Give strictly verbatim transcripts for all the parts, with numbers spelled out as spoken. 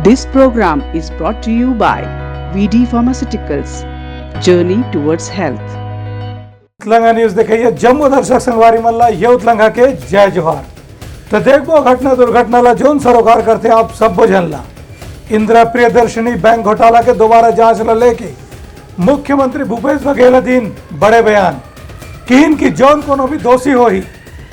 This program is brought to you by V D Pharmaceuticals, Journey Towards Health. Utlanga news देखइया जम्मो दर्शक संगवारी मन ला ये उतलंगा के जय जोहार। तो देखबो घटना दुर्घटना ला जोन सरोकार करथे आप सब्बो झन ला। इंदिरा प्रियदर्शनी बैंक घोटाला के दोबारा जांच ला लेके मुख्यमंत्री भूपेश बघेल दिन बड़े बयान, किहिन कि जोन कोनो भी दोषी होही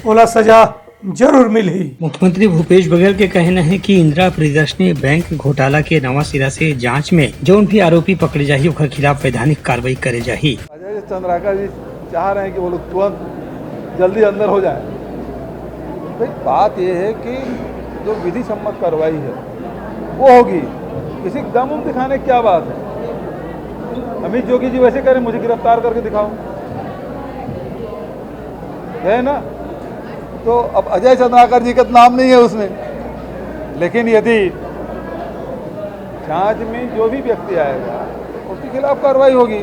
ओला सजा जरूर मिलही। मुख्यमंत्री भूपेश बघेल के कहना हे कि इंदिरा प्रियदर्शनी बैंक घोटाला के नवा सिरा से जांच में जोन भी आरोपी पकड़े जाही, ओकर खिलाफ वैधानिक कार्रवाई करे जाही। अजय चंद्राकर जी चाह रहे हैं कि वो लोग तुरंत जल्दी अंदर हो जाए। भाई, बात ये है कि जो विधि सम्मत कार्रवाई है वो होगी। किसी दम उम दिखाने की क्या बात है? अमित जोगी जी वैसे करें, मुझे गिरफ्तार करके दिखाओ, है ना? तो अब अजय चंद्राकर जी का नाम नहीं है उसमें, लेकिन यदि जांच में जो भी व्यक्ति आएगा उसके खिलाफ कार्रवाई होगी।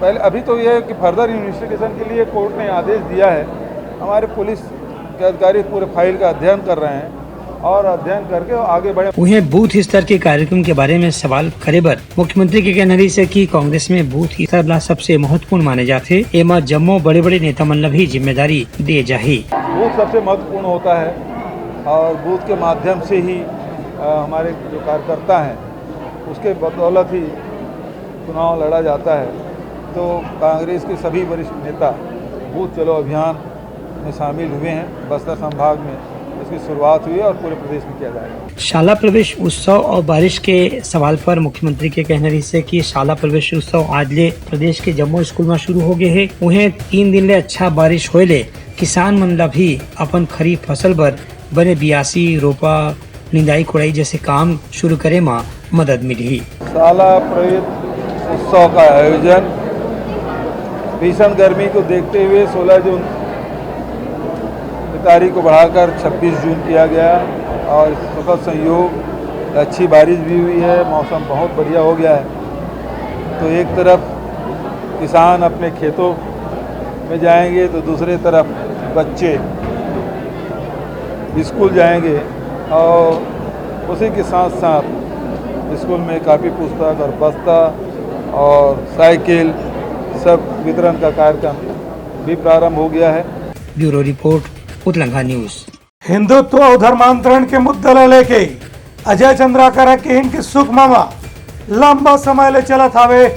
पहले अभी तो ये है कि फर्दर इन्वेस्टिगेशन के लिए कोर्ट ने आदेश दिया है, हमारे पुलिस के अधिकारी पूरे फाइल का अध्ययन कर रहे हैं और अध्ययन करके आगे बढ़े। उहें बूथ स्तर के कार्यक्रम के बारे में सवाल करे बर मुख्यमंत्री के कहना रहिस हे कि कांग्रेस में बूथ स्तर ला सबसे महत्वपूर्ण माने जाथे, एमा जम्मो बड़े-बड़े नेता मन ला भी जिम्मेदारी दिए जाही। बूथ सबसे महत्वपूर्ण होता है और बूथ के माध्यम से ही, अ, हमारे जो कार्यकर्ता हैं उसके बदौलत ही चुनाव लड़ा जाता है। तो कांग्रेस के सभी वरिष्ठ नेता बूथ चलो अभियान में शामिल हुए हैं। बस्तर संभाग में इसकी शुरुआत हुई है और पूरे प्रदेश में किया जाएगा। शाला प्रवेश उत्सव और बारिश के सवाल पर मुख्यमंत्री के कहना रहिस हे कि शाला प्रवेश उत्सव आज ले प्रदेश के जम्मो स्कूल में शुरू हो गए हे। उहें तीन दिन ले अच्छा बारिश होए ले किसान मन ला भी अपन खरीफ फसल बर बने बियासी, रोपा, निंदाई कोड़ाई जैसे काम शुरू करे म मदद मिलही। शाला प्रवेश उत्सव का आयोजन भीषण गर्मी को देखते हुए सोलह जून की तारीख को बढ़ाकर छब्बीस जून किया गया और सुखद संयोग, अच्छी बारिश भी हुई है, मौसम बहुत बढ़िया हो गया है। तो एक तरफ किसान अपने खेतों में जाएंगे तो दूसरे तरफ बच्चे स्कूल जाएंगे और उसी के साथ साथ स्कूल में कापी पुस्तक और बस्ता और साइकिल सब वितरण का कार्यक्रम भी प्रारंभ हो गया है। Bureau report, Utlanga news. Hindutva अउ धर्मांतरण के मुद्दा ल लेके अजय चंद्राकर ह किहिन कि सुकमा म लंबा समय ले चलत हावे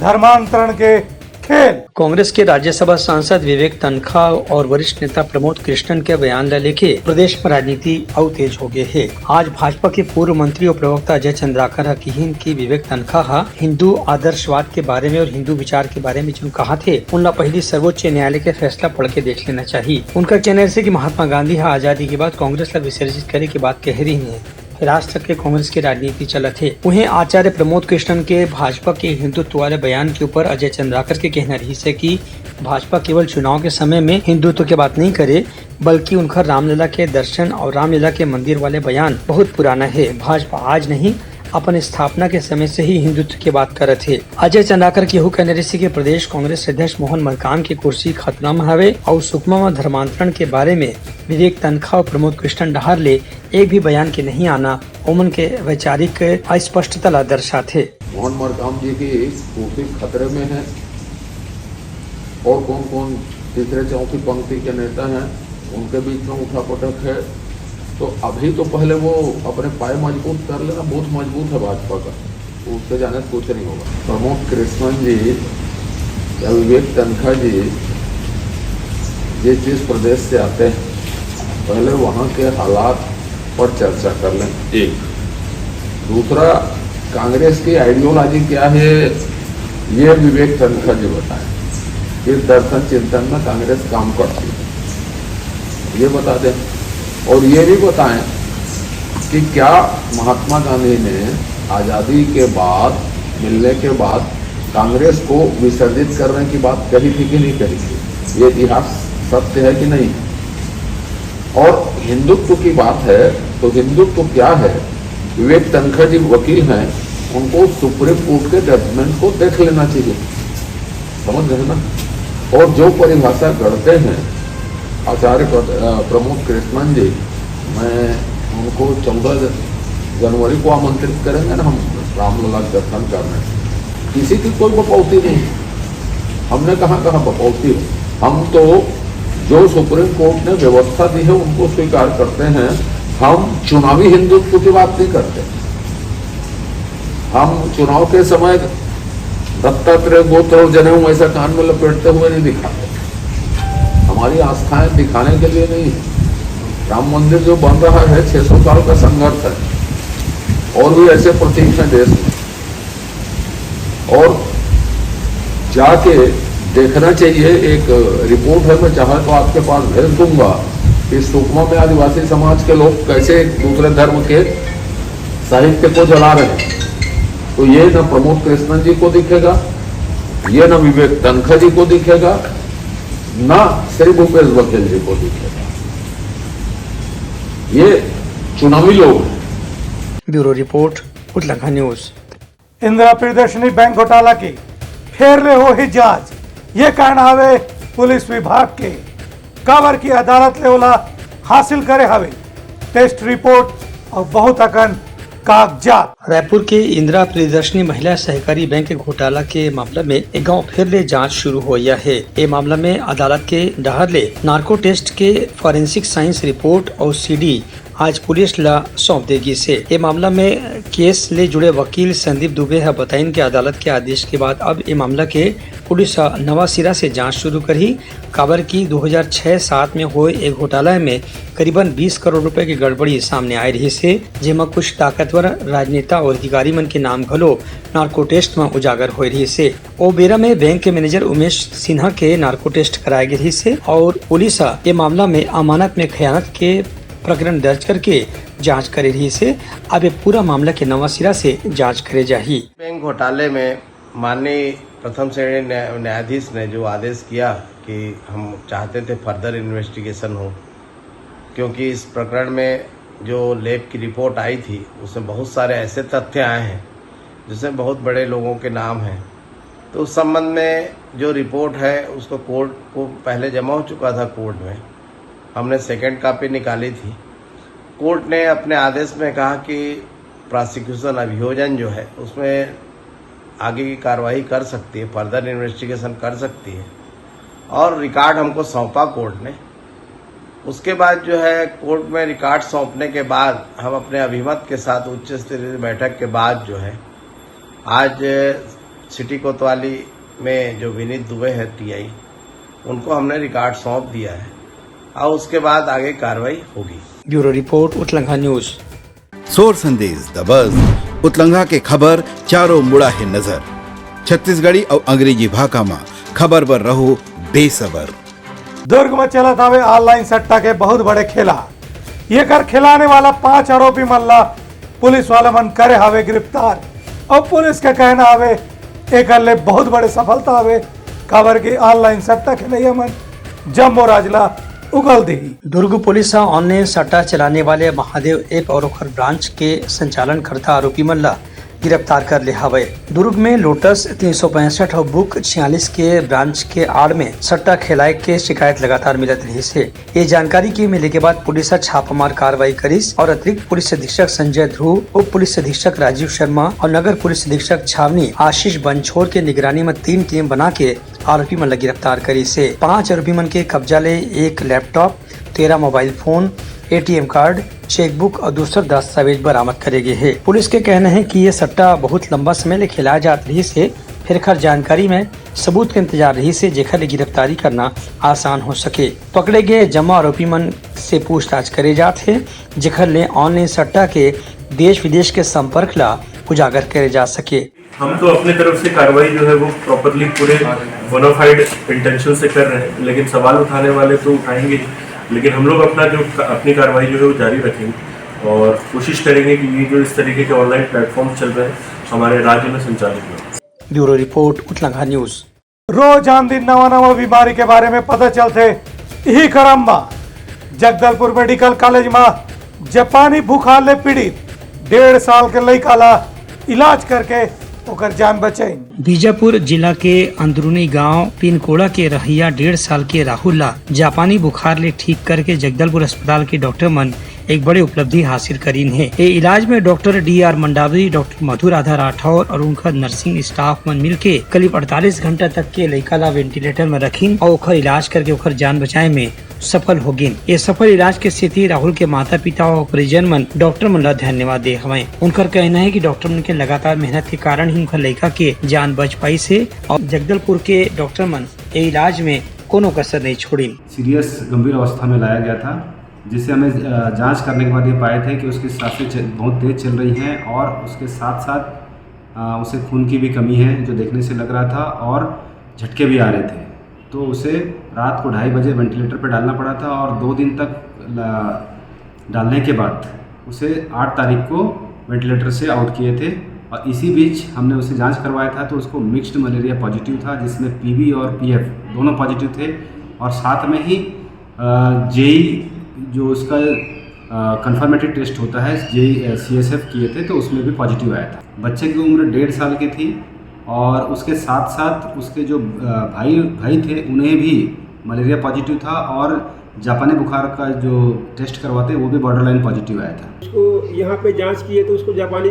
धर्मांतरण के खेल। कांग्रेस के राज्यसभा सांसद विवेक तनखा और वरिष्ठ नेता प्रमोद कृष्णन के बयान ल लेके प्रदेश में राजनीति अउ तेज हो गए हे। आज भाजपा के पूर्व मंत्री और प्रवक्ता अजय चंद्राकर ह किहिन कि विवेक तनखा ह हिंदू आदर्शवाद के बारे में और हिंदू विचार के बारे में जो कहा थे, उनला पहली सर्वोच्च न्यायालय के फैसला पढ़ के देख लेना चाहिए। उनका कहना हे कि महात्मा गांधी ह आजादी के बाद कांग्रेस ला विसर्जित करे के बात कहे रहिन हे। राज तक के कांग्रेस के राजनीति चलत हे। उहें आचार्य प्रमोद कृष्णन के भाजपा के हिंदुत्व वाले बयान के ऊपर अजय चंद्राकर के कहना रहिस हे कि भाजपा केवल चुनाव के समय में हिंदुत्व के बात नहीं करे, बल्कि उनकर रामलला के दर्शन और रामलला के मंदिर वाले बयान बहुत पुराना हे। भाजपा आज नहीं, अपन स्थापना के समय से ही हिंदुत्व के बात करत हे। अजय चंद्राकर के यहू कहना रहिस हे कि प्रदेश कांग्रेस अध्यक्ष मोहन मरकाम के कुर्सी खतरा म हवे और सुकमा म धर्मांतरण के बारे में विवेक तनखा और प्रमोद कृष्णन डहार ले एक भी बयान के नहीं आना ओमन के वैचारिक अस्पष्टता ला दर्शाथे। मोहन मरकाम जी की कुर्सी खतरे में है और कौन कौन तीसरे चौथी पंक्ति के नेता हैं, उनके बीच में उठापटक है। तो अभी तो पहले वो अपने पाए मजबूत कर लेना, बूथ मजबूत है भाजपा का, उससे जाने कुछ नहीं होगा। प्रमोद कृष्णन जी या विवेक तनखा जी जिस जिस प्रदेश से आते हैं, पहले वहाँ के हालात पर चर्चा कर लें। एक दूसरा, कांग्रेस की आइडियोलॉजी क्या है, ये विवेक तनखा जी बताएं। किस दर्शन चिंतन में कांग्रेस काम करती है, ये बता दें। और ये भी बताएं कि क्या महात्मा गांधी ने आज़ादी के बाद, मिलने के बाद कांग्रेस को विसर्जित करने की बात कही थी कि नहीं कही थी? ये इतिहास सत्य है कि नहीं? और हिंदुत्व की बात है, तो हिंदुत्व क्या है? विवेक तनखा जी वकील हैं, उनको सुप्रीम कोर्ट के जजमेंट को देख लेना चाहिए। समझ रहे ना? और जो परिभाषा गढ़ते हैं आचार्य प्रमोद कृष्णन जी, मैं उनको चौदह जनवरी को आमंत्रित करेंगे ना हम रामलला के दर्शन करने। किसी की कोई बपौती नहीं। हमने कहाँ कहाँ बपौती हो? हम तो जो सुप्रीम कोर्ट ने व्यवस्था दी है उनको स्वीकार करते हैं। हम चुनावी हिंदुत्व की बात नहीं करते। हम चुनाव के समय दत्तात्रेय गोत्र और जनेऊ ऐसा कान में लपेटते हुए नहीं दिखाते। हमारी आस्थाएं दिखाने के लिए नहीं है। राम मंदिर जो बन रहा है, छह सौ साल का संघर्ष है और भी ऐसे प्रतीक हैं देश में। और जाके देखना चाहिए, एक रिपोर्ट है, मैं चाहे तो आपके पास भेज दूंगा कि सुकमा में आदिवासी समाज के लोग कैसे एक दूसरे धर्म के साहित्य को जला रहे हैं। तो ये ना प्रमोद कृष्णन जी को दिखेगा, ये ना विवेक तनखा जी को दिखेगा, ना श्री भूपेश बघेल जी को दिखेगा। ये चुनावी लोग हैं। Bureau report, Utlangha news. Indira Priyadarshini bank घोटाला के फेर ले होही जांच, ये कहना हवे पुलिस विभाग के। काबर की अदालत ले ओला हासिल करे हवे टेस्ट रिपोर्ट और बहुत अकन कागजात। रायपुर के इंदिरा प्रियदर्शनी महिला सहकारी बैंक घोटाला के मामला में एक गांव फेर ले जांच शुरू होइया हे। ए मामला में अदालत के डहर ले नार्को टेस्ट के फॉरेंसिक साइंस रिपोर्ट और सीडी आज पुलिस ला सौंप दे गिस हे। ए मामला में केस ले जुड़े वकील संदीप दुबे ह बताइन के अदालत के आदेश के बाद अब ए मामला के पुलिस ह नवा सिरा से जांच शुरू करही, काबर कि दो हज़ार छह सात में होए ए घोटाला में करीबन बीस करोड़ रुपए के गड़बड़ी सामने आए रहिस हे, जेमा कुछ ताकतवर राजनेता और अधिकारी मन के नाम घलो नार्को टेस्ट म उजागर होए रहिस हे। ओ बेरा में बैंक के मैनेजर उमेश सिन्हा के नार्को टेस्ट कराए गे रहिस हे और पुलिस ह ए मामला में अमानत में खयानत के प्रकरण दर्ज करके जांच करे रहिस हे। अब ये पूरा मामला के नवा सिरा से जांच करे जाही। बैंक घोटाले में माननीय प्रथम श्रेणी न्या-, न्यायाधीश ने जो आदेश किया कि हम चाहते थे फर्दर इन्वेस्टिगेशन हो, क्योंकि इस प्रकरण में जो लैब की रिपोर्ट आई थी, उसमें बहुत सारे ऐसे तथ्य आए हैं जिसमें बहुत बड़े लोगों के नाम हैं। तो उस संबंध में जो रिपोर्ट है, उसको कोर्ट को पहले जमा हो चुका था कोर्ट में, हमने सेकेंड कॉपी निकाली थी। कोर्ट ने अपने आदेश में कहा कि प्रोसिक्यूशन, अभियोजन जो है, उसमें आगे की कार्रवाई कर सकती है, फर्दर इन्वेस्टिगेशन कर सकती है, और रिकॉर्ड हमको सौंपा कोर्ट ने। उसके बाद जो है, कोर्ट में रिकॉर्ड सौंपने के बाद हम अपने अभिमत के साथ उच्च स्तरीय बैठक के बाद जो है, आज सिटी कोतवाली में जो विनीत दुबे है टीआई, उनको हमने रिकॉर्ड सौंप दिया है और उसके बाद आगे कार्रवाई होगी। Bureau report, Utlangha news. सोर संदेश दबस, उतलंघा के खबर चारों मुड़ा हे नजर। छत्तीसगढ़ी अउ अंग्रेजी भाखा म खबर बर रहो बेसबर। दुर्ग में चलत हवे ऑनलाइन सट्टा के बहुत बड़े खेला। येकर खिलाने वाला पांच आरोपी मन ला पुलिस वाला मन करे हवे गिरफ्तार। अब पुलिस के कहना हवे एकर ले बहुत बड़े सफलता हवे, काबर के ऑनलाइन सट्टा खेलैया मन जम्मो राज ला उगल देही। दुर्ग पुलिस ह ऑनलाइन सट्टा चलाने वाले महादेव ऐप और ओकर ब्रांच के संचालन करता आरोपी मन ला गिरफ्तार कर ले हवय। दुर्ग में लोटस तीन सौ पैंसठ और बुक छियालीस के ब्रांच के आड़ में सट्टा खेलाए के शिकायत लगातार मिलत रहिस हे। ये जानकारी के मिले के बाद पुलिस ह छापामार कार्रवाई करिस और अतिरिक्त पुलिस अधीक्षक संजय ध्रुव, उप पुलिस अधीक्षक राजीव शर्मा और नगर पुलिस अधीक्षक छावनी आशीष बंछोर के निगरानी में तीन टीम बना के आरोपी मन ला गिरफ्तार करिस हे। पांच आरोपी मन के कब्जा ले एक लैपटॉप, तेरह mobile phone, ATM card, chequebook और दूसर दस्तावेज बरामद करे गे हे। पुलिस के कहना हे कि ये सट्टा बहुत लंबा समय ले खेलाए जात रहिस हे, फेर एखर जानकारी में सबूत के इंतजार रहिस हे, जेखर ले गिरफ्तारी करना आसान हो सके। पकड़े गए जम्मो आरोपी मन से पूछताछ करे जात हे, जेखर ले ऑनलाइन सट्टा के देश विदेश के संपर्क ला उजागर करे जा सके। हम तो अपने तरफ से कार्रवाई जो है वो प्रॉपरली पूरे बोनाफाइड इंटेंशन से कर रहे हैं, लेकिन सवाल उठाने वाले तो उठाएंगे ही, लेकिन हम लोग अपना जो अपनी कार्रवाई जो है वो जारी रखेंगे और कोशिश करेंगे कि ये जो इस तरीके के ऑनलाइन प्लेटफॉर्म चल रहे हैं हमारे राज्य में संचालित हो। Bureau report, Utlangha news. रोज आन दिन नवा नवा बीमारी के बारे में पता चलथे। इही क्रम म जगदलपुर मेडिकल कॉलेज म जापानी बुखार ले पीड़ित डेढ़ साल के लइका ला इलाज करके ओकर जान बचाइन। बीजापुर जिला के अंदरूनी गांव पिनकोड़ा के रहइया डेढ़ साल के राहुल ला जापानी बुखार ले ठीक करके जगदलपुर अस्पताल के डॉक्टर मन एक बड़े उपलब्धि हासिल करीन हे। ये इलाज में doctor D R Mandavi, doctor Madhu Radha Rathore और उनका नर्सिंग स्टाफ मन मिलके करीब अड़तालीस घंटा तक के लइका ला वेंटिलेटर में रखिन और ओकर इलाज करके ओकर जान बचाए में सफल हो गिन। ये सफल इलाज के सेती राहुल के माता पिता और परिजन मन डॉक्टर मन ला धन्यवाद दे हवय। उनकर कहना है कि डॉक्टर मन के लगातार मेहनत के कारण ही उनकर लइका के जान बच पाइस हे और जगदलपुर के डॉक्टर मन ये इलाज में कोनो कसर नहीं छोड़िन। सीरियस गंभीर अवस्था में लाया गया था, जिसे हमें अ, जांच करने के बाद ये पाए थे कि उसकी सांसें च- बहुत तेज चल रही हैं और उसके साथ साथ अ, उसे खून की भी कमी है जो देखने से लग रहा था और झटके भी आ रहे थे। तो उसे रात को ढाई बजे वेंटिलेटर पर डालना पड़ा था और दो दिन तक ला- डालने के बाद उसे आठ तारीख को वेंटिलेटर से आउट किए थे। और इसी बीच हमने उसे जांच करवाया था तो उसको मिक्स्ड मलेरिया पॉजिटिव था, जिसमें पीबी और पीएफ दोनों पॉजिटिव थे और साथ में ही जेई जो उसका कन्फर्मेटरी टेस्ट होता है, जेई सीएसएफ किए थे तो उसमें भी पॉजिटिव आया था। बच्चे की उम्र डेढ़ साल की थी और उसके साथ साथ उसके जो अ, भाई भाई थे, उन्हें भी मलेरिया पॉजिटिव था और जापानी बुखार का जो टेस्ट करवाते हैं वो भी बॉर्डर लाइन पॉजिटिव आया था। उसको यहाँ पे जांच किए तो उसको जापानी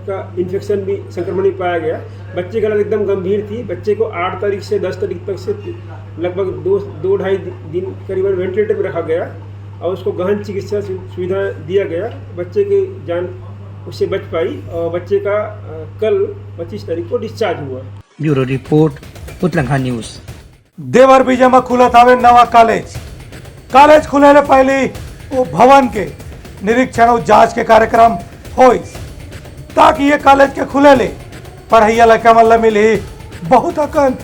का इन्फेक्शन भी, संक्रमण भी पाया गया। बच्चे की हालत एकदम गंभीर थी। बच्चे को आठ तारीख से दस तारीख तक से लगभग दो दो ढाई दिन करीबन वेंटिलेटर में रखा गया और उसको गहन चिकित्सा सु- सुविधा दिया गया। बच्चे की जान उससे बच पाई और बच्चे का अ, कल पच्चीस तारीख को डिस्चार्ज हुआ। Bureau report, Utlangha news. Devarbija म खुलत हावे नवा कॉलेज। कॉलेज खुले ले पहिली ओ भवन के निरीक्षण अउ जांच के कार्यक्रम होइस, ताकि ये कॉलेज के खुले ले पढ़इया लइका मन ल मिलही बहुत अकन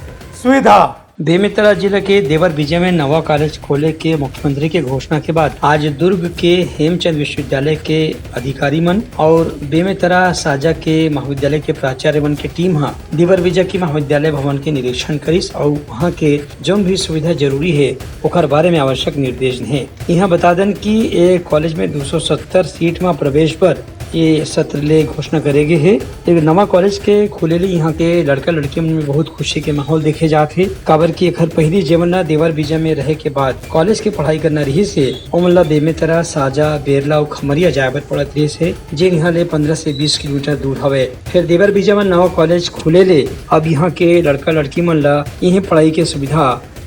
सुविधा। बेमेतरा जिला के देवर बीजा में नवा कॉलेज खोले के मुख्यमंत्री के घोषणा के बाद आज दुर्ग के हेमचंद विश्वविद्यालय के अधिकारी मन और बेमेतरा साजा के महाविद्यालय के प्राचार्य मन के टीम ह देवर बीजा के महाविद्यालय भवन के निरीक्षण करिस और वहां के जौन भी सुविधा जरूरी है ओकर बारे में आवश्यक निर्देश हे। यहाँ बता देन कि ये कॉलेज में दो सौ सत्तर सीट में प्रवेश पर ये सत्र ले घोषणा करे गे हे। एक नवा कॉलेज के खुले ले यहाँ के लड़का लड़की मन में बहुत खुशी के माहौल देखे जात हे, काबर कि एखर पहिली जेमन ला देवर बीजा में रहे के बाद कॉलेज के पढ़ाई करना रहिस हे, ओमन ला बेमेतरा, साजा, बेरला अउ खमरिया जाए बर पड़त रहिस हे, जेन यहाँ ले पन्द्रह से बीस किलोमीटर दूर हवे। फेर देवर बीजा में नवा कॉलेज खुले ले अब यहाँ के लड़का लड़की मन ला इहें पढ़ाई के सुविधा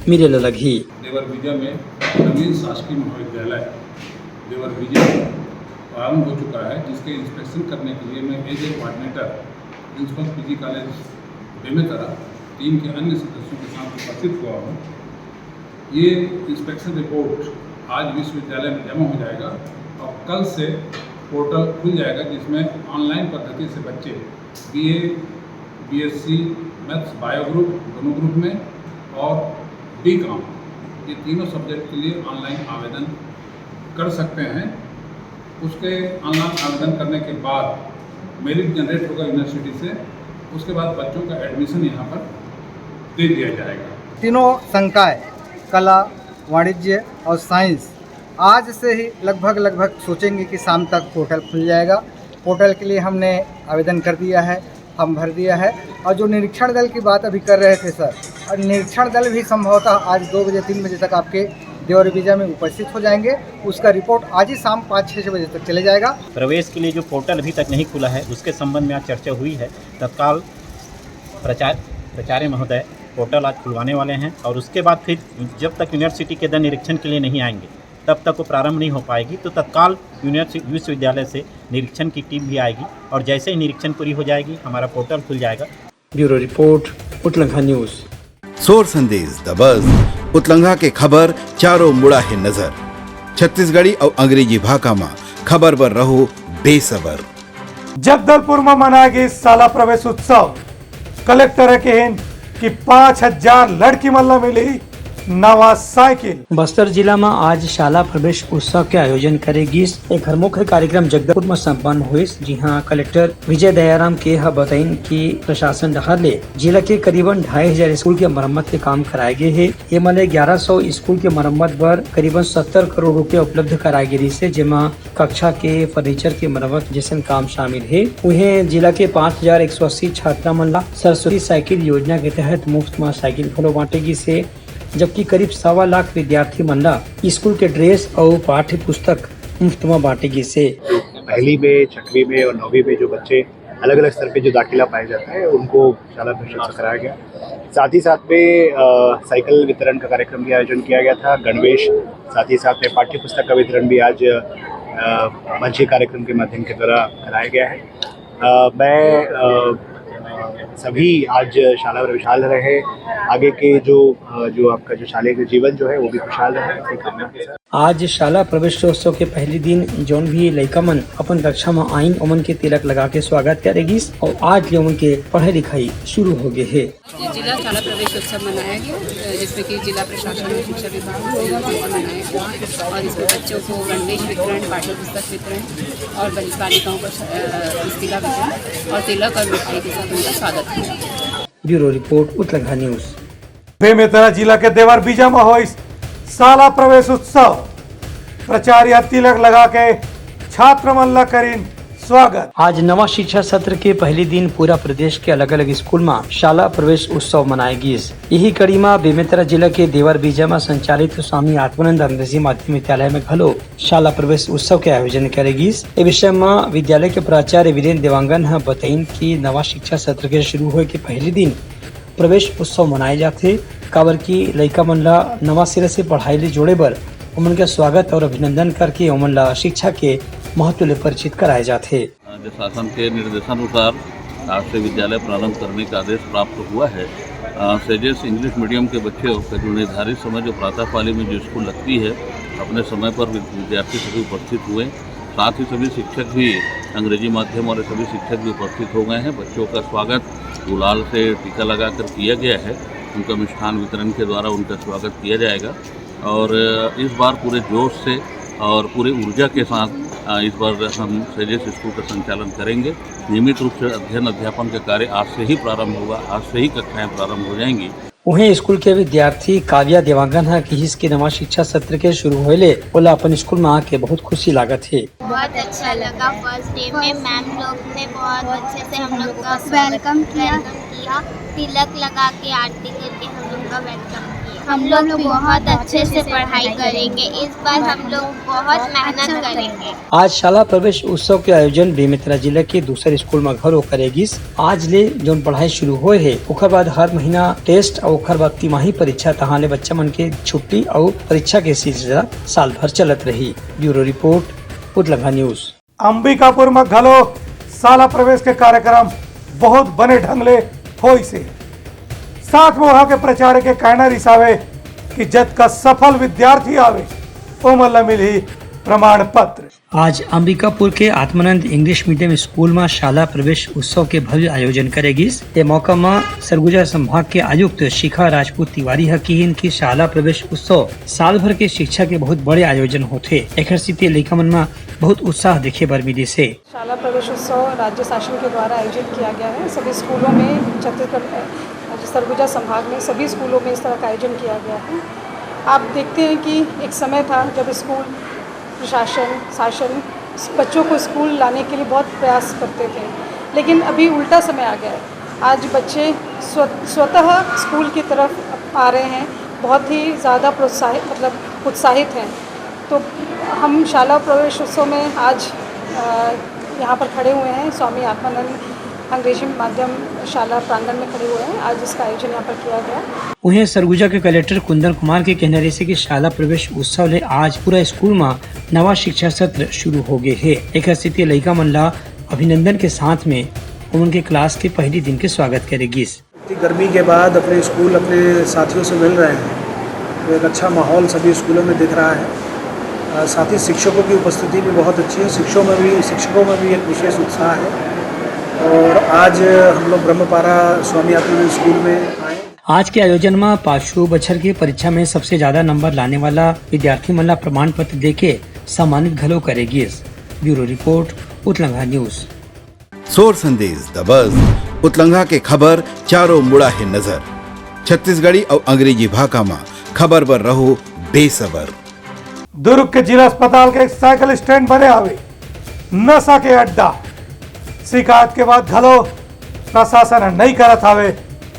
मिले ला लगही। देवर बीजा में नवीन शासकीय महाविद्यालय देवर बीजा प्रारंभ हो चुका है, जिसके इंस्पेक्शन करने के लिए मैं as a coordinator principal PG college Bemetara team के अन्य सदस्यों के साथ उपस्थित हुआ हूँ। ये इंस्पेक्शन रिपोर्ट आज विश्वविद्यालय में जमा हो जाएगा और कल से पोर्टल खुल जाएगा, जिसमें ऑनलाइन पद्धति से बच्चे BA, BSc, maths, bio group दोनों ग्रुप में और बीकॉम, ये तीनों सब्जेक्ट के लिए ऑनलाइन आवेदन कर सकते हैं। उसके ऑनलाइन आवेदन करने के बाद मेरिट जनरेट होगा यूनिवर्सिटी से, उसके बाद बच्चों का एडमिशन यहाँ पर दे दिया जाएगा। तीनों संकाय, कला, वाणिज्य और साइंस, आज से ही लगभग लगभग सोचेंगे कि शाम तक पोर्टल खुल जाएगा। पोर्टल के लिए हमने आवेदन कर दिया है, फॉर्म भर दिया है। और जो निरीक्षण दल की बात अभी कर रहे थे सर, और निरीक्षण दल भी संभवतः आज दो बजे, तीन बजे तक आपके देवर बीजा में उपस्थित हो जाएंगे। उसका रिपोर्ट आज ही शाम पाँच छः बजे तक चले जाएगा। प्रवेश के लिए जो पोर्टल अभी तक नहीं खुला है, उसके संबंध में आज चर्चा हुई है। तत्काल प्राचार्य प्राचार्य महोदय पोर्टल आज खुलवाने वाले हैं और उसके बाद फिर जब तक यूनिवर्सिटी के दल निरीक्षण के लिए नहीं आएंगे, तब तक वो प्रारंभ नहीं हो पाएगी। तो तत्काल यूनिवर्सिटी विश्वविद्यालय से निरीक्षण की टीम भी आएगी और जैसे ही निरीक्षण पूरी हो जाएगी, हमारा पोर्टल खुल जाएगा। Bureau report, Utlangha news. सोर संदेश दबस, उतलंघा के खबर चारों मुड़ा हे नजर। छत्तीसगढ़ी अउ अंग्रेजी भाखा म खबर बर रहो बेसबर। जगदलपुर म मनाए गे शाला प्रवेश उत्सव। कलेक्टर ह कहिन कि पाँच हजार लड़की मन ल मिलही नवा साइकिल। बस्तर जिला म आज शाला प्रवेश उत्सव के आयोजन करे गिस। एखर मुख्य कार्यक्रम जगदलपुर म संपन्न होइस, जिहां कलेक्टर विजय दयाराम के ह बताइन कि प्रशासन डहार ले जिला के करीबन ढाई हजार स्कूल के मरम्मत के काम कराए गे हे। एमा ले ग्यारह सौ स्कूल के मरम्मत बर करीबन सत्तर करोड़ रुपया उपलब्ध कराए गे रिहिस हे, जेमा कक्षा के फर्नीचर के मरम्मत जैसन काम शामिल हे। उहें, जिला के पाँच हजार एक सौ अस्सी छात्रा मन ला सरस्वती साइकिल योजना के तहत मुफ्त म साइकिल घलो बांटे गिस हे, जबकि करीब सवा लाख विद्यार्थी मन ला स्कूल के ड्रेस अउ पाठ्य पुस्तक मुफ्त में बांटे गिस हे। पहली में, छठवीं में और नौवीं में जो बच्चे अलग-अलग स्तर पे जो दाखिला पाया जाता है, उनको शाला प्रवेशोत्सव कराया गया। साथ ही साथ में, अ, साइकिल वितरण का कार्यक्रम भी आयोजन किया गया था। गणवेश, साथ ही साथ में पाठ्य पुस्तक का वितरण भी आज, अ, मंच के कार्यक्रम के माध्यम के द्वारा कराया गया है। अ, मैं, अ, सभी आज शाला प्रवेश, खुशहाल रहे, आगे के जो, अ, जो आपका जो शालेय जीवन जो है, वो भी खुशहाल रहे, ऐसी कामना के साथ। आज शाला प्रवेशोत्सव के पहली दिन जौन भी लइका मन अपन कक्षा म आइन, ओमन के तिलक लगा के स्वागत करे गिस अउ आज ले ओमन के पढ़ाई लिखाई शुरू हो गे हे। आज जिला शाला प्रवेश उत्सव मनाया गया, जिसमें कि जिला प्रशासन और शिक्षा विभाग की सहयोग से मनाया गया और इसमें बच्चों को गणवेश वितरण, पाठ्य पुस्तक वितरण और बल-, बालिकाओं का श-, अ, इस्तीला वितरण और तिलक और मिठाई के साथ उनका स्वागत किया। Bureau report, Utlangha news. Bemetara जिला के देवरबीजा म होइस शाला प्रवेश उत्सव। प्राचार्य तिलक लगा के छात्र मन ला करिन स्वागत। आज नवा शिक्षा सत्र के पहली दिन पूरा प्रदेश के अलग-अलग स्कूल म शाला प्रवेश उत्सव मनाए गिस। इही कड़ी म बेमेतरा जिला के देवरबीजा म संचालित स्वामी आत्मानंद अंग्रेजी माध्यम विद्यालय म घलो शाला प्रवेश उत्सव के आयोजन करे गिस। ए विषय म विद्यालय के प्राचार्य वीरेंद्र देवांगन ह बताइन कि नवा शिक्षा सत्र के शुरू होए के पहली दिन प्रवेश उत्सव मनाए जाथे, काबर कि लइका मन ला नवा सिरा से पढ़ाई ले जोड़े बर ओमन के स्वागत और अभिनंदन करके ओमन ला शिक्षा के महत्व ले परिचित कराए जाथे। राज्य शासन के निर्देशानुसार आज से विद्यालय प्रारंभ करने का आदेश प्राप्त हुआ है। अ, सेजेस इंग्लिश मीडियम के बच्चों का जो निर्धारित समय, जो प्रातः पाली में जो स्कूल लगती है, अपने समय पर वि-, विद्यार्थी सभी उपस्थित हुए। साथ ही सभी शिक्षक भी, अंग्रेजी माध्यम वाले सभी शिक्षक भी उपस्थित हो गए हैं। बच्चों का स्वागत गुलाल से टीका लगाकर किया गया है। उनका मिष्ठान वितरण के द्वारा उनका स्वागत किया जाएगा और इस बार पूरे जोश से और पूरी ऊर्जा के साथ, अ, इस बार हम सेजेस स्कूल का संचालन करेंगे। नियमित रूप से अध्ययन अध्यापन का कार्य आज से ही प्रारंभ होगा, आज से ही कक्षाएं प्रारंभ हो जाएंगी। उहें, स्कूल के विद्यार्थी काव्या देवांगन ह किहिस कि नवा शिक्षा सत्र के शुरू होए ले ओला अपन स्कूल म आके बहुत खुशी लागत हे। बहुत अच्छा लगा। फर्स्ट डे में मैम लोग ने बहुत अच्छे से हम लोग का स्वागत, वेलकम किया। वेलकम किया। तिलक लगा के आरती करके हम लोग का वेलकम किया। हम लोग बहुत अच्छे से पढ़ाई करेंगे। इस बार हम लोग बहुत मेहनत करेंगे। आज शाला प्रवेश उत्सव के आयोजन बेमेतरा जिला के दूसर स्कूल म घलो करे गिस। आज ले जौन पढ़ाई शुरू होए हे, ओकर बाद हर महीना टेस्ट अउ ओकर बाद तिमाही परीक्षा, तहाँ ले बच्चा मन के छुट्टी अउ परीक्षा के सिलसिला साल भर चलत रही। Bureau report, Utlangha news. Ambikapur म घलो शाला प्रवेश के कार्यक्रम बहुत बने ढंग ले होइस हे। साथ म उहाँ के प्राचार्य के कहना रिहिस हावे कि जतका सफल विद्यार्थी आवे, ओमन ला मिलही प्रमाण पत्र। आज अंबिकापुर के आत्मानंद इंग्लिश मीडियम स्कूल म शाला प्रवेश उत्सव के भव्य आयोजन करे गिस। ए मौका म सरगुजा संभाग के आयुक्त शिखा राजपूत तिवारी ह किहिन कि शाला प्रवेश उत्सव साल भर के शिक्षा के बहुत बड़े आयोजन होथे। एखर सेती लइका मन म बहुत उत्साह देखे बर मिलिस हे। शाला प्रवेश उत्सव राज्य शासन के द्वारा आयोजित किया गया है। सभी स्कूलों में छत्तीसगढ़, सरगुजा संभाग में सभी स्कूलों में इस तरह का आयोजन किया गया है। आप देखते हैं कि एक समय था जब स्कूल प्रशासन, शासन बच्चों को स्कूल लाने के लिए बहुत प्रयास करते थे, लेकिन अभी उल्टा समय आ गया है। आज बच्चे स्व-, स्वतः स्कूल की तरफ आ रहे हैं, बहुत ही ज़्यादा प्रोत्साहित, मतलब उत्साहित हैं। तो हम शाला प्रवेश उत्सव में आज, अ, यहाँ पर खड़े हुए हैं, स्वामी आत्मानंद अंग्रेजी माध्यम शाला प्रांगण में खड़े हुए हैं। आज इसका आयोजन यहाँ पर किया गया। उहें, सरगुजा के कलेक्टर कुंदन कुमार के कहना रहिस हे कि शाला प्रवेश उत्सव ले आज पूरा स्कूल म नवा शिक्षा सत्र शुरू हो गे हे। एखर सेती लइका मन ला अभिनंदन के साथ में ओमन के क्लास के पहली दिन के स्वागत करे गिस। इतनी गर्मी के बाद अपने स्कूल, अपने साथियों से मिल रहे हैं, तो एक अच्छा माहौल सभी स्कूलों में दिख रहा है। अ, साथ ही शिक्षकों की उपस्थिति भी बहुत अच्छी है, शिक्षकों में भी, शिक्षकों में भी एक विशेष उत्साह है। और आज हम लोग ब्रह्मपारा स्वामी आत्मानंद स्कूल में आए। आज के आयोजन म पाछू बछर के परीक्षा में सबसे ज्यादा नंबर लाने वाला विद्यार्थी मन ला प्रमाण पत्र देके सम्मानित घलो करे गिस। Bureau report, Utlangha news. सोर संदेश दबस, उतलंघा के खबर चारों मुड़ा हे नजर। छत्तीसगढ़ी अउ अंग्रेजी भाखा म खबर बर रहो बेसबर। दुर्ग के जिला अस्पताल के एक साइकिल स्टैंड बने हावे नशा के अड्डा। शिकायत के बाद घलो प्रशासन ह नइ करत हावे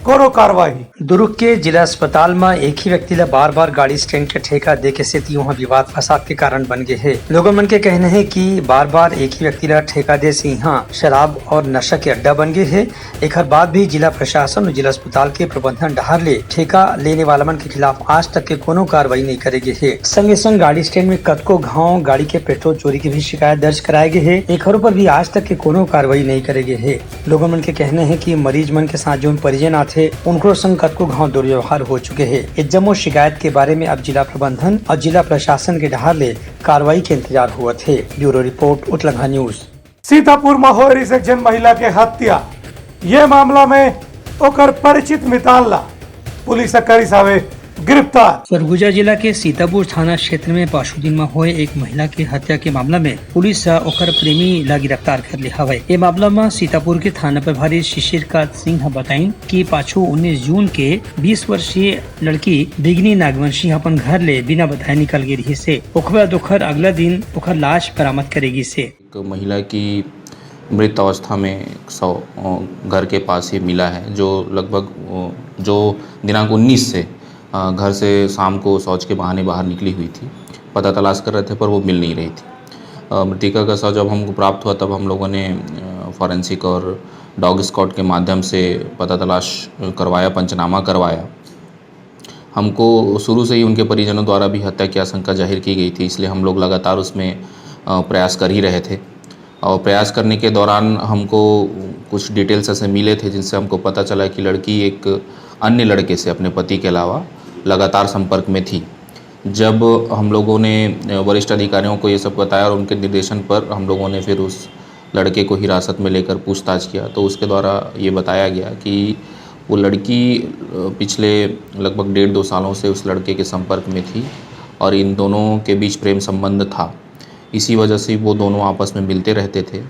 कोनो कार्रवाई। दुर्ग के जिला अस्पताल म एक ही व्यक्ति ल बार-बार गाड़ी स्टैंड के ठेका दे के सेती उहां विवाद फसाद के कारण बन गे हे। लोगन मन के कहना हे कि बार-बार एक ही व्यक्ति ल ठेका दे से इहां शराब और नशा के अड्डा बन गे हे। एखर बाद भी जिला प्रशासन और जिला अस्पताल के प्रबंधन डहार ले ठेका लेने वाला मन के खिलाफ आज तक के कोनो कार्रवाई नहीं करे गे हे। संगे संग गाड़ी स्टैंड में कतको घाव गाड़ी के पेट्रोल चोरी के भी शिकायत दर्ज कराए गे हे। एखर ऊपर भी आज तक के कोनो कार्रवाई नहीं करे गे हे। लोगन मन के कहना हे कि मरीज मन के साथ जोन परिजन आथे, उनकरो संग कतको घाव दुर्व्यवहार हो चुके हे। ये जम्मो शिकायत के बारे में अब जिला प्रबंधन और जिला प्रशासन के डहार ले कार्रवाई के इंतजार होवत हे। Bureau report, Utlangha news. Sitapur म होए रिहिस एक झन महिला के हत्या। ये मामला में ओकर परिचित मितान ला पुलिस ह करिस हावे गिरफ्तार। सरगुजा जिला के सीतापुर थाना क्षेत्र में पाछू दिन म होए एक महिला के हत्या के मामला में पुलिस ह ओकर प्रेमी ला गिरफ्तार कर ले हवय। ये मामला म सीतापुर के थाना प्रभारी शिशिर कांत सिंह ह बताइन कि पाछू उन्नीस जून के बीस वर्षीय लड़की बिगनी नागवंशी ह अपन घर ले बिना बताए निकल गे रिहिस हे। ओखर बाद ओखर अगला दिन ओखर लाश बरामद करे गिस हे। एक महिला की मृत अवस्था में एक शव, अ, घर के पास ही मिला है, जो लगभग, अ, जो दिनांक उन्नीस से, अ, घर से शाम को शौच के बहाने बाहर निकली हुई थी। पता तलाश कर रहे थे, पर वो मिल नहीं रही थी। अ, मृतिका का शव जब हमको प्राप्त हुआ, तब हम लोगों ने, अ, फॉरेंसिक और डॉग स्क्वाड के माध्यम से पता तलाश, अ, करवाया, पंचनामा करवाया। हमको शुरू से ही उनके परिजनों द्वारा भी हत्या की आशंका जाहिर की गई थी, इसलिए हम लोग लगातार उसमें, अ, प्रयास कर ही रहे थे। और प्रयास करने के दौरान हमको कुछ डिटेल्स ऐसे मिले थे, जिनसे हमको पता चला कि लड़की एक अन्य लड़के से, अपने पति के अलावा, लगातार संपर्क में थी। जब हम लोगों ने, अ, वरिष्ठ अधिकारियों को ये सब बताया और उनके निर्देशन पर हम लोगों ने फिर उस लड़के को हिरासत में लेकर पूछताछ किया, तो उसके द्वारा ये बताया गया कि वो लड़की, अ, पिछले लगभग डेढ़ दो सालों से उस लड़के के संपर्क में थी और इन दोनों के बीच प्रेम संबंध था। इसी वजह से वो दोनों आपस में मिलते रहते थे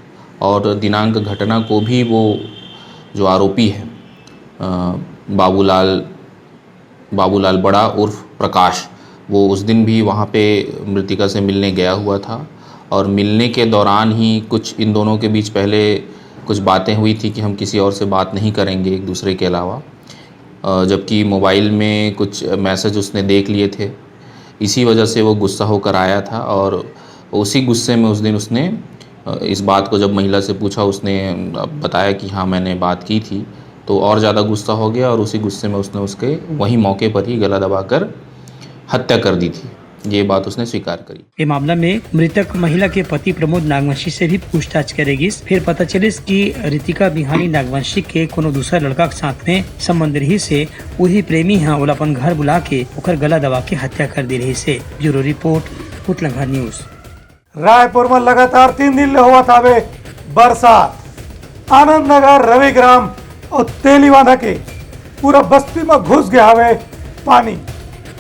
और दिनांक घटना को भी वो, जो आरोपी है, अ, बाबूलाल, बाबूलाल बड़ा उर्फ प्रकाश, वो उस दिन भी वहाँ पे मृतिका से मिलने गया हुआ था और मिलने के दौरान ही कुछ इन दोनों के बीच पहले कुछ बातें हुई थी कि हम किसी और से बात नहीं करेंगे एक दूसरे के अलावा। अ, जबकि मोबाइल में कुछ मैसेज उसने देख लिए थे, इसी वजह से वो गुस्सा होकर आया था और उसी गुस्से में उस दिन उसने, अ, इस बात को जब महिला से पूछा, उसने, अ, बताया कि हाँ, मैंने बात की थी, तो और ज़्यादा गुस्सा हो गया और उसी गुस्से में उसने उसके वहीं मौके पर ही गला दबाकर हत्या कर दी थी। ये बात उसने स्वीकार करी। ये मामला में मृतक महिला के पति प्रमोद नागवंशी से भी पूछताछ करे गिस। फिर पता चलिस कि रितिका बिहानी नागवंशी के कोनो दूसरा लड़का के साथ में संबंध रहिस हे। उही प्रेमी ह ओला अपन घर बुला के ओकर गला दबा के हत्या कर दे रहिस हे। Bureau report, Utlangha news. Raipur म लगातार तीन दिन ले होवत हावे बरसात। आनंद नगर, रविग्राम अउ तेलीबांधा के पूरा बस्ती म घुस गे हावे पानी।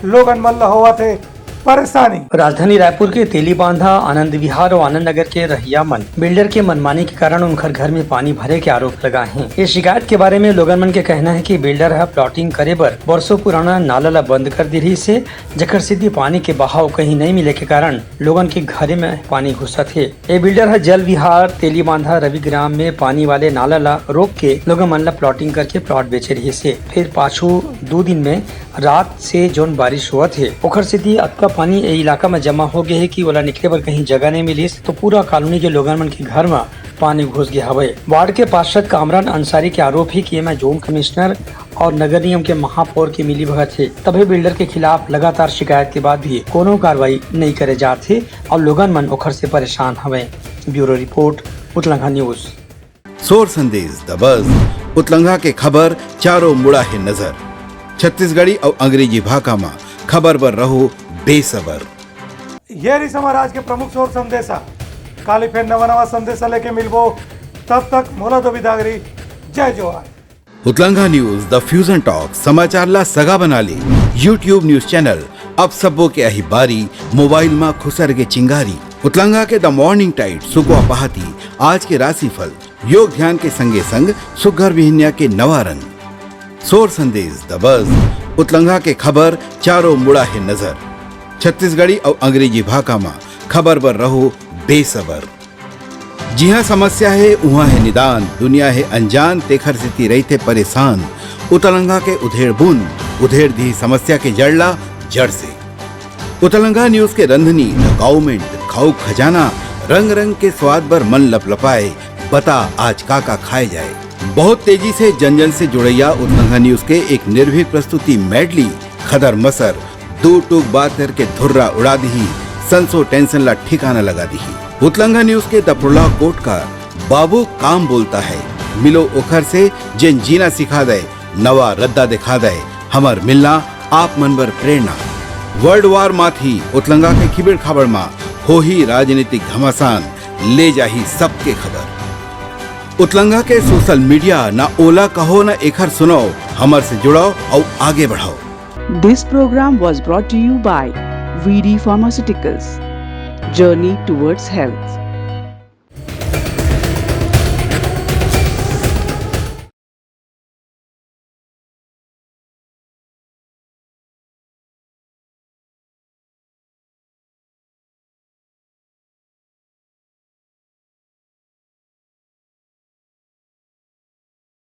लोगन मन ल होवत हे परेशानी। राजधानी रायपुर के तेलीबांधा, आनंद विहार अउ आनंद नगर के रहइया मन बिल्डर के मनमानी के कारण उनकर घर में पानी भरे के आरोप लगा हे। ये शिकायत के बारे में लोगन मन के कहना हे कि बिल्डर ह प्लॉटिंग करे बर बरसों पुराना नाला ल बंद कर दे रहिस हे, जेकर सेती पानी के बहाव कहीं नहीं मिले के कारण लोगन के घरे में पानी घुसत हे। ए बिल्डर ह जल विहार, तेलीबांधा, रविग्राम में पानी वाले नाला ला रोक के लोगन मन ला प्लॉटिंग करके प्लॉट बेचे रहिस हे। फिर पाछू दू दिन में रात से जोन बारिश होवत हे, ओखर सेती अतका पानी ए इलाका में जमा हो गे हे कि ओला निकले बर कहीं जगह नहीं मिलिस, तो पूरा कॉलोनी के लोगन मन के घर में पानी घुस गे हवय। वार्ड के पार्षद कामरान अंसारी के आरोप हे कि एमा जोन कमिश्नर और नगर निगम के महापौर के मिलीभगत हे, तभे बिल्डर के खिलाफ लगातार शिकायत के बाद भी कोनो कार्रवाई नहीं करे जात हे और लोगन मन ओखर से परेशान हवय। Bureau report, Utlangha news. सोर संदेश द बज, उतलंघा के खबर चारों मुड़ा हे नजर। छत्तीसगढ़ी अउ अंग्रेजी भाखा म खबर बर रहो बेसबर। ये रहिस हमर आज के प्रमुख सोर संदेशा। काली फेर नवा नवा संदेशा लेके मिलबो, तब तक मोला दो बिदागरी। जय जोहार। उतलंघा न्यूज द फ्यूजन टॉक समाचार ला सगा बना ले। YouTube न्यूज चैनल अब सबो के अही बारी, मोबाइल मा खुसर के चिंगारी। उतलंघा के द मॉर्निंग टाइड सुकवा पहाती, आज के राशिफल, योग ध्यान के संगे संग सुघर बिहनिया के नवा रंग। सोर संदेश द बज, उतलंघा के खबर चारों मुड़ा हे नजर। छत्तीसगढ़ी अउ अंग्रेजी भाखा मा खबर बर रहो बेसबर। जिहाँ समस्या हे, उहाँ हे निदान, दुनिया हे अनजान, तेखर सेती रहिथे परेशान। उतलंगा के उधेड़ बुन उधेड़ दिही समस्या के जड़ ला जड़ से। उतलंगा न्यूज के रंधनी, द काउमेंट, खाऊ खजाना, रंग रंग के स्वाद बर मन लपलपाए। बता आज का का खाए जाए। बहुत तेजी से जन जन से जुड़ैया उतलंगा न्यूज के एक निर्भीक प्रस्तुति मेडली, खदर मसर, दो टूक बात करके धुर्रा उड़ा दिही, संसो टेंशन ला ठिकाना लगा दिही। उतलंगा न्यूज के दफरुला कोट का बाबू काम बोलता है, मिलो ओखर से जेन जीना सिखा दे, नवा रद्दा दिखा दे, हमर मिलना आप मन बर प्रेरणा। वर्ल्ड वार माथी उतलंगा के खिबेड़ खाबड़ मा होही राजनीतिक घमासान, ले जाही सबके खबर। उतलंगा के सोशल मीडिया ना ओला कहो ना एखर सुनाओ, हमर से जुड़ाओ अउ आगे बढ़ाओ। This program was brought to you by V D Pharmaceuticals. Journey towards health.